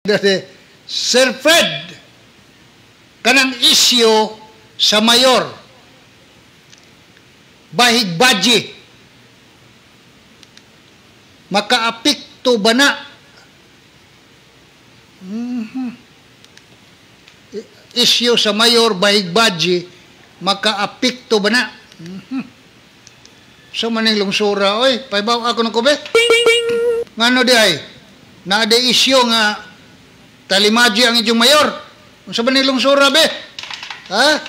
Dati, Sir Fred, kanang isyu sa mayor, bahig budget, makaapekto ba na? Isyu sa mayor, bahig budget, makaapekto ba na? So maning lungsura, oy, paibaw ako ng kube. Ngano di ay? Naa di isyu nga talimadji ang inyong mayor. Unsa ba ning lungsura be? Ha?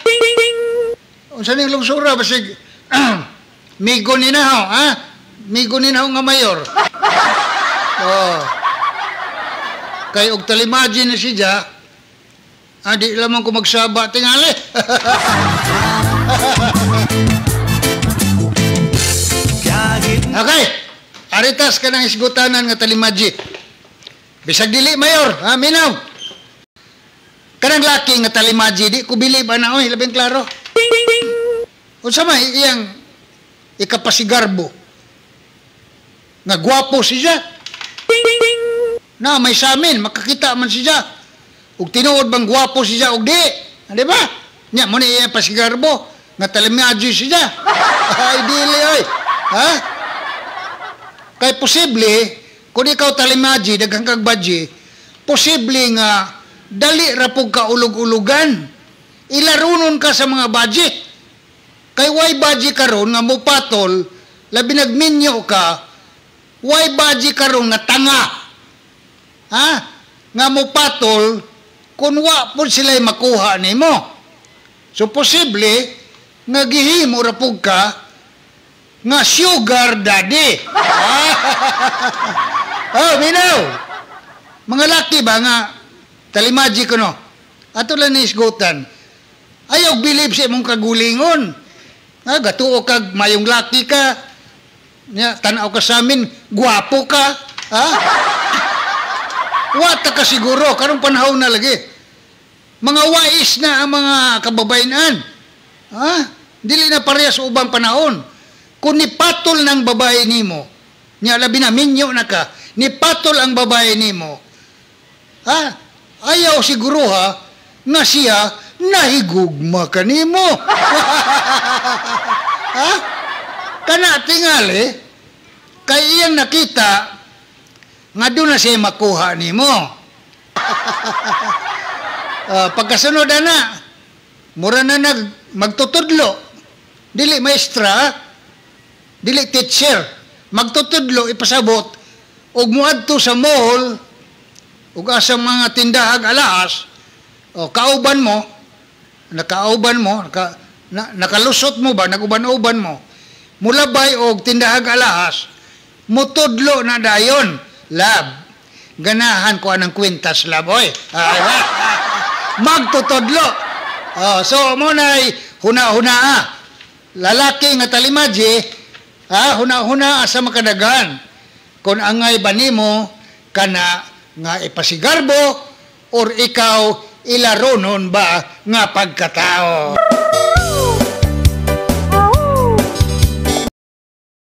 Unsa ning lungsura basig migo ni na ho, ha? Migo ni na ho nga mayor. Oh. Kay og talimadji ni siya, adi lamang ko magsaba tingali. Okay. Aritas ka ng isgutanan nga talimadji. Bisag dili mayor, ha, minaw. Kanang laki nga talimadji, di ko bilib ana oy, labing klaro. Unsa may iyang ikapasigarbo? Nga gwapo siya. Na may samin, makakita man siya. Ug tinuod bang gwapo siya og di? Di ba? Nya mo ni iyang pasigarbo nga talimadji siya. Ay dili oy. Ha? Kay posible kung ikaw talimadji, daghang kag badji, posible nga dali ra pug ka ulog-ulugan. Ilarunon ka sa mga badji. Kay way badji karon nga mupatol, labi nagminyo ka, way badji karon nga tanga. Ha? Nga mupatol kun wa pud sila'y makuha nimo. So posible nga gihimo ra pug ka nga sugar daddy. Oh, minaw. Mga laki ba nga talimadji ko no? Ato lang ni isgutan. Ayaw believe sa imong kagulingon. Ha, gatuo kag mayong laki ka. Nya, tanaw ka sa amin, gwapo ka. Ha? Wata ka siguro, karong panahon na lagi. Mga wais na ang mga kababayenan. Ha? Dili na parehas sa ubang panahon. Kung nipatol ng babae nimo, nya labi na minyo na ka, nipatol ang babae nimo, ha? Ayaw siguro ha, nga siya nahigugma ka nimo. Ha? Kana tingali, kay iyang nakita, nga doon na siya makuha nimo. Pagkasunod na, mura na magtutudlo, dili maestra, dili teacher, magtutudlo, ipasabot, ug muadto sa mall, ug asa mga tindahag alahas, o kauban mo, nakauban mo, nakalusot mo ba, naguban-uban mo, mulabay og tindahag alahas, mutudlo na dayon, lab, ganahan ko anang kwintas, lab, oy. Magtutudlo. Oh, so, mo na'y huna-huna, ah. Lalaki nga talimadji, ha, huna-huna sa makadagan. Kung angay ba nimo kana nga ipasigarbo or ikaw ilaronon ba nga pagkatao.